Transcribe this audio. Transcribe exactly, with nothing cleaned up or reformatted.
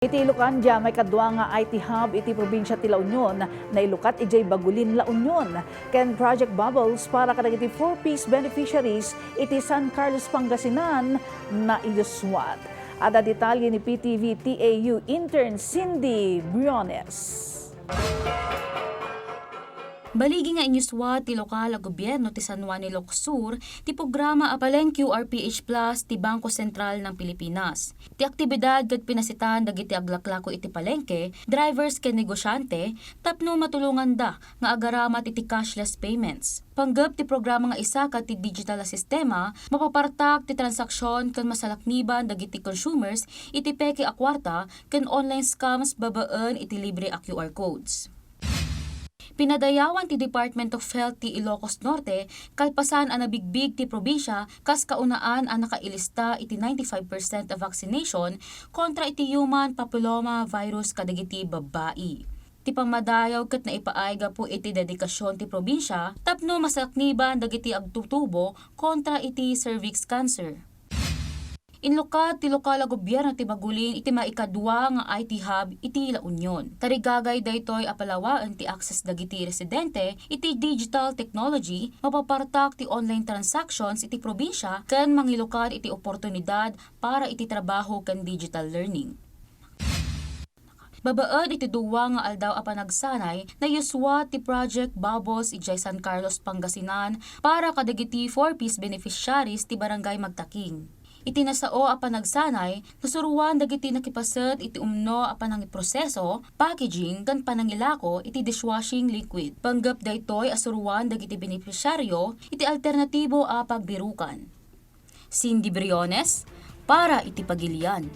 Iti Ilocandia, maikadua nga I T hub iti probinsia ti La Union, nailukat idiay Bagulin, La Union, ken Project Bubbles para kadagiti four Ps beneficiaries iti San Carlos, Pangasinan, naiyuswat. Adda detalye ni P T V T A U intern Cindy Briones. Baligi nga inyuswat ti lokal a gobierno ti San Juan Ilocos Sur ti programa a Paleng Q R P H Plus ti Bangko Sentral ng Pilipinas. Ti aktibidad ket pinasitan dagiti aglaklako iti palengke, drivers ken negosyante tapno matulonganda nga agaramat iti cashless payments. Panggep ti programa nga isaka ti digital a sistema, mapapartak ti transaksyon ken masalakniban dagiti consumers iti peke a kuarta ken online scams babaen iti libre a Q R codes. Pinadayawan ti Department of Health ti Ilocos Norte kalpasan a nabigbig ti probinsia kas kaunaan a nakailista iti ninety-five percent a vaccination kontra iti human papilloma virus kadagiti babbai. Ti pammadayaw ket naipaay gapu iti dedikasyon ti probinsia tapno masakniban dagiti agtutubo kontra iti cervix cancer. Inlukat ti lokal a gobierno ti Bagulin iti maikadua nga I T hub iti La Union. Tarigagay daytoy a palawaen ti access dagiti residente iti digital technology, mapapartak ti online transactions iti probinsia, ken mangilukat iti oportunidad para iti trabaho ken digital learning. Babaen iti dua nga aldaw a panagsanay, naiyuswat ti Project Bubbles idiay San Carlos, Pangasinan para kadagiti four Ps beneficiaries ti Barangay Magtaking. Iti nasao a panagsanay, nasuroan dagiti nakipaset iti umno a panangiproseso, packaging, ken panangilako iti dishwashing liquid. Panggep daytoy a suroan dagiti beneficiaryo iti alternatibo a pagbirukan. Cindy Briones para iti Pagilian.